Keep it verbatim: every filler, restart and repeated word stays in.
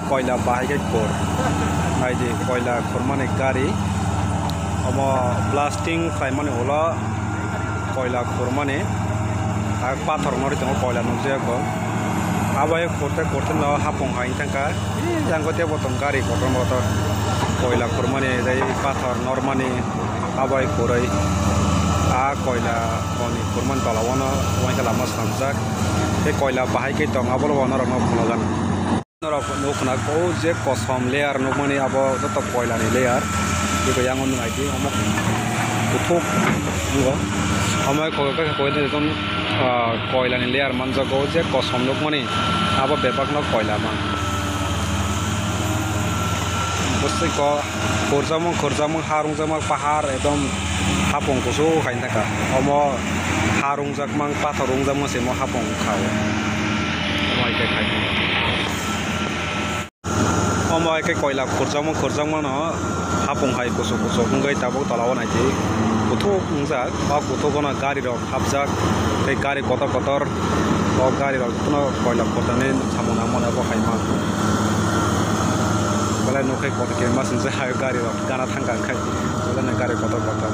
Koila bahai khe khur. Naidi koila khurmani gari. Omo blasting khlaimani ulo koila khurmani. Ak pathor nori tongo koila nukjagwi. Abo hai khurte khurte no hapung hai thangkha. Ee, yang tebo tong gari kotor motor. Koila khurmani tei pathor normani. Abo hai khurwi. A koila boni khurmani tola o no uaisa lama swnamjak. Tei koila bahai khe tong abo no norok no phunukgana. Norok nukna o je kosom layer nukmani abo joto koilani layer. Bikhe yang nung aidi omo kuthuk nungo. Omo koi koi koi ekdom, ah, koilani layer manjago je kosom nukmani abo bebak no koila man. Bwswk o khurjakmung khurjakmung ha rungjakmung pahar ekdom hapung kuchuk hai thangkha. Omo ha rungjakmung pathor rungjakmung se omo hapung kha o. Omo hai khe khai. Omo hai khe koila khurjakma khurjakma no hapung hai kuchuk kuchuk wngwi tabuk tola o naidi kuthuk wngjak. O kuthuk o no gari rok hapjak tei gari kotor kotor o gari rok no koila khurjaknai samung nangmani abo hai ma belai nukhai kotor khe ma swngjak hai gari rok gana thangkha khai belai no gari kotor kotor.